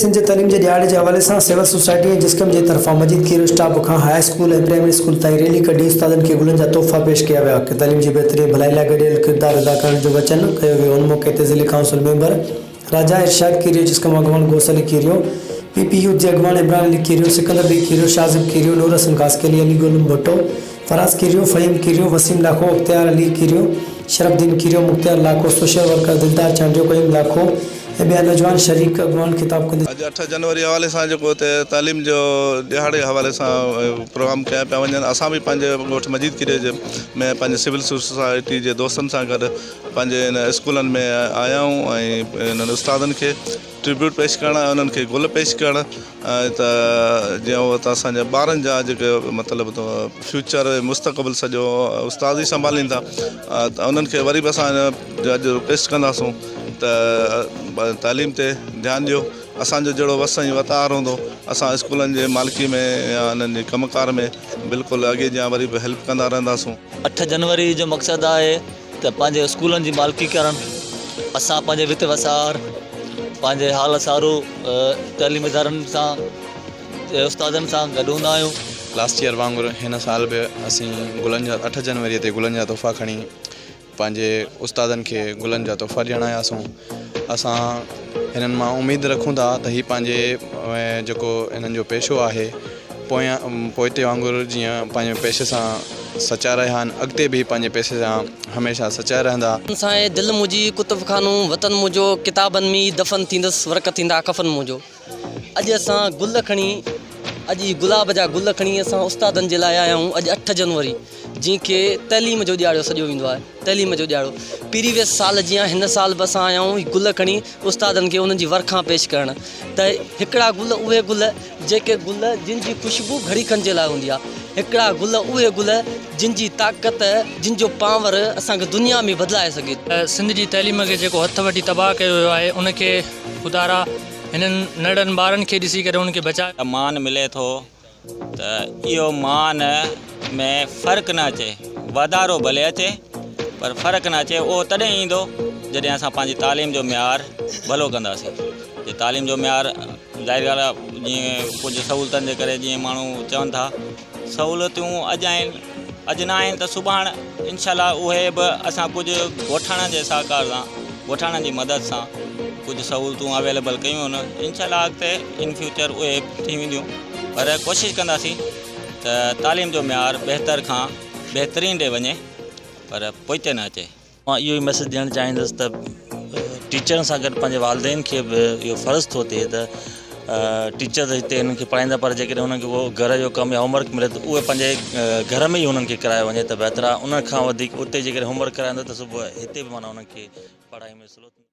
سنڌ جي تعليم جي ڏهاڙي جي حوالي سان سول سوسائٽي ۽ جسقم جي طرفان مجيد کيرو اسٽاپ کان هاء اسڪول ۽ پرائمري اسڪول تائين ريلي ڪڍي استادن کي گلن جا تحفا پيش ڪيا ويا تعليم جي بهتري ۽ ڀلائي لاء گڏيل ڪردار ادا ڪرڻ جو وچن ڪيو ويو ان موقعي تي ضلعي ڪائونسل ميمبر راجا ارشاد کيريو جسقم اڳواڻ Ghaus Ali Kerio P P youth جي اڳواڻ عمران علي کيريو سڪندر بيگ کيريو شاهزيب کيريو نور حسن خاصخيلي علي گل ڀٽو فراز کيريو فهيم کيريو وسيم لاکو اختيار علي کيريو شرف الدين کيريو مختيار لاکو سوشل ورڪر دلدار چانڊيو قيوم لاکو ۽ ٻيا نوجوان شريڪ اڳواڻ خطاب ڪندي اڄ اٺ جنوري حوالي سان جيڪو هتي تعليم جو ڏهاڙي حوالي سان پروگرام ڪيا پيا وڃن اسان به پنهنجي ڳوٺ مجيد کيري جي ۾ پنهنجي سول سوسائٽي جي دوستن سان گڏ پنهنجي ان اسڪولن ۾ آيا آهيون ۽ انهن استادن کي ٽربيوٽ پيش ڪرڻ ۽ انهن کي گل پيش ڪرڻ ته جيئن هو ته اسان جي ٻارن جا جيڪي مطلب ته فيوچر مستقبل سڄو استاد ئي سنڀالين ٿا ته انهن کي وري به اسان اڄ رڪويسٽ ڪنداسون ته تعليم تي ڌيان ڏيو اسانجو جهڙو وس ۽ وتار هوندو اسان اسڪولن جي مالڪي ۾ يا انهن جي ڪم ڪار ۾ بلڪل اڳي جيان وري به هيلپ ڪندا رهنداسون. اٺ جنوري جو مقصد آهي ته پنهنجي اسڪولن جي مالڪي ڪرڻ، اسان پنهنجي وت وسار، پنهنجي حال سارو تعليمي ادارن سان استادن سان گڏ هوندا آهيون. لاسٽ ييئر وانگر هن سال به اسين گلن جا اٺ جنوري تي گلن جا تحفا کڻي پنهنجي استادن کي گلن جا تحفا ڏيڻ آياسون اسان هنن مان اميد رکون ٿا ته هي پنهنجي جيڪو هنن جو پيشو آهي پويان پوئتي وانگر جيئن پنهنجي پيشي سان سچا رهيا آهن اڳتي به پنهنجي پيشي سان هميشه سچا رهندا. سائين دل منهنجي ڪتب خانو وطن منهنجو ڪتابن ۾ ئي دفن ٿيندس ورق ٿيندا ڪفن منهنجو اڄ اسان گل کڻي اڄ هي گلاب جا گل کڻي اسان استادن جي لاء آيا آهيون اڄ اٺ جنوري جنهن کي تعليم جو ڏيهاڙو سڏيو ويندو آهي تعليم جو ڏيهاڙو پريويس سال جيان هن سال به اسان آيا آهيون هي گل کڻي استادن کي انهن جي ورکان پيش ڪرڻ ته هڪڙا گل اهي گل جيڪي گل جن جي خوشبو گهڙي کن جي لاء هوندي آهي هڪڙا گل اهي گل جن جي طاقت جن جو پانور اسان کي دنيا ۾ بدلائي سگهي ٿو. سنڌ جي تعليم کي جيڪو هٿ وٺي تباهه ڪيو ويو آهي ان کي خدارا هنن ننڍڙن ٻارن کي ڏسي ڪري انهن کي بچايو. مان ملي ٿو ته اهو مان ۾ فرق نه اچي، واڌارو ڀلي اچي پر فرق نه اچي، اهو تڏهن ايندو جڏهن اسان پنهنجي تعليم جو معيار ڀلو ڪنداسين. جي تعليم جو معيار ظاهر ڳالهه آهي جيئن ڪجهه سهولتن جي ڪري جيئن ماڻهو چون ٿا سهولتون اڄ آهن اڄ نه آهن ته سڀاڻ انشاء الله اهي به اسان ڪجهه ڳوٺاڻن جي سهڪار سان ڳوٺاڻن جي مدد سان ڪجهه سهولتون اويليبل ڪيون آهن انشاء الله اڳتي ان فيوچر اهي ٿي وينديون پر ڪوشش ڪنداسين ته تعليم جو معيار بهتر کان بهترين ڏي وڃي پر پوئتي نه اچي. مان اهو ئي ميسيج ڏيڻ چاهيندس ته ٽيچرن سان گڏ پنهنجي والدين کي به اهو فرض ٿو ٿئي ته ٽيچر ته هتي هنن کي پڙهائيندا پر جيڪڏهن هنن کي ڪو گهر جو ڪم يا هوم ورڪ ملي ته اهي پنهنجي گهر ۾ ئي هنن کي ڪرايو وڃي ته بهتر آهي ان کان وڌيڪ اتي جيڪڏهن هوم ورڪ ڪرائيندو ته صبح هتي به معنيٰ هنن کي پڙهائي ۾ سولو ٿيندو.